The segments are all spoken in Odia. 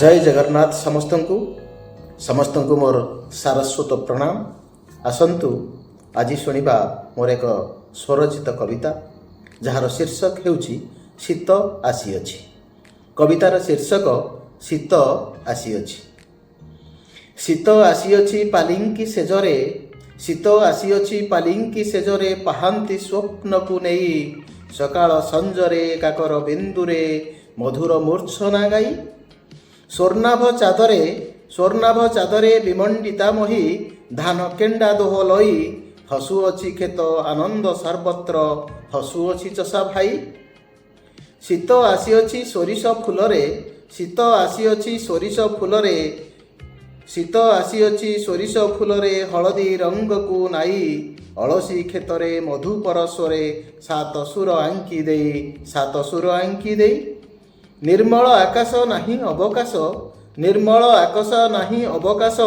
ଜୟ ଜଗନ୍ନାଥ ସମସ୍ତଙ୍କୁ। ସମସ୍ତଙ୍କୁ ମୋର ସାରସ୍ୱତ ପ୍ରଣାମ। ଆସନ୍ତୁ, ଆଜି ଶୁଣିବା ମୋର ଏକ ସ୍ୱରଚିତ କବିତା, ଯାହାର ଶୀର୍ଷକ ହେଉଛି "ଶୀତ ଆସିଅଛି"। କବିତାର ଶୀର୍ଷକ "ଶୀତ ଆସିଅଛି"। ଶୀତ ଆସିଅଛି ପାଲିଙ୍କି ସେଜରେ, ଶୀତ ଆସିଅଛି ପାଲିଙ୍କି ସେଜରେ, ପାହାନ୍ତି ସ୍ୱପ୍ନକୁ ନେଇ, ସକାଳ ସଞ୍ଜରେ କାକର ବିନ୍ଦୁରେ ମଧୁର ମୂର୍ଚ୍ଛନା ଗାଇ। ସ୍ୱର୍ଣ୍ଣାଭ ଚାଦରେ, ସ୍ୱର୍ଣ୍ଣାଭ ଚାଦରେ ବିମଣ୍ଡିତା ମହୀ ଧାନ କେଣ୍ଡା ଦୋହଲଇ, ହସୁଅଛି କ୍ଷେତ ଆନନ୍ଦ ସର୍ବତ୍ର, ହସୁଅଛି ଚଷା ଭାଇ। ଶୀତ ଆସିଅଛି ସୋରିଷ ଫୁଲରେ, ଶୀତ ଆସିଅଛି ସୋରିଷ ଫୁଲରେ, ଶୀତ ଆସିଅଛି ସୋରିଷ ଫୁଲରେ ହଳଦୀ ରଙ୍ଗକୁ ନାଇ, ଅଳସୀ କ୍ଷେତରେ ମଧୁପର ସ୍ୱରେ ସାତ ସୁର ଆଙ୍କି ଦେଇ, ସାତ ସୁର ଆଙ୍କି ଦେଇ। ନିର୍ମଳ ଆକାଶ ନାହିଁ ଅବକାଶ, ନିର୍ମଳ ଆକାଶ ନାହିଁ ଅବକାଶ,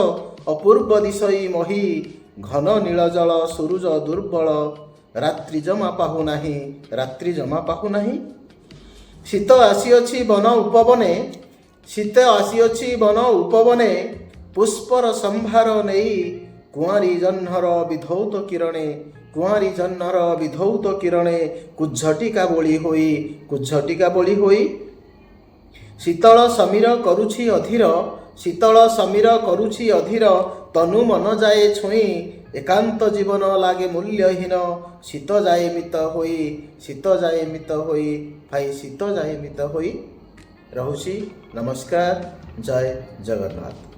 ଅପୂର୍ବ ଦିଶଇ ମହୀ, ଘନ ନୀଳ ଜଳ ସୁରୁଜ ଦୁର୍ବଳ, ରାତ୍ରି ଜମା ପାହୁନାହିଁ, ରାତ୍ରି ଜମା ପାହୁନାହିଁ। ଶୀତ ଆସିଅଛି ବନ ଉପବନେ, ଶୀତ ଆସିଅଛି ବନ ଉପବନେ, ପୁଷ୍ପର ସମ୍ଭାର ନେଇ, କୁଆଁରୀ ଜହ୍ନର ବିଧୌତ କିରଣେ, କୁଆଁରୀ ଜହ୍ନର ବିଧୌତ କିରଣେ କୁଜ୍ଝଟିକା ବୋଳି ହୋଇ, କୁଜ୍ଝଟିକା ବୋଳି ହୋଇ। ଶୀତଳ ସମୀର କରୁଛି ଅଧୀର, ଶୀତଳ ସମୀର କରୁଛି ଅଧୀର, ତନୁ ମନ ଯାଏ ଛୁଇଁ, ଏକାନ୍ତ ଜୀବନ ଲାଗେ ମୂଲ୍ୟହୀନ, ଶୀତ ଯାଏ ମିତ ହୋଇ, ଶୀତ ଯାଏ ମିତ ହୋଇ, ଭାଇ, ଶୀତ ଯାଏ ମିତ ହୋଇ। ରହୁଛି, ନମସ୍କାର, ଜୟ ଜଗନ୍ନାଥ।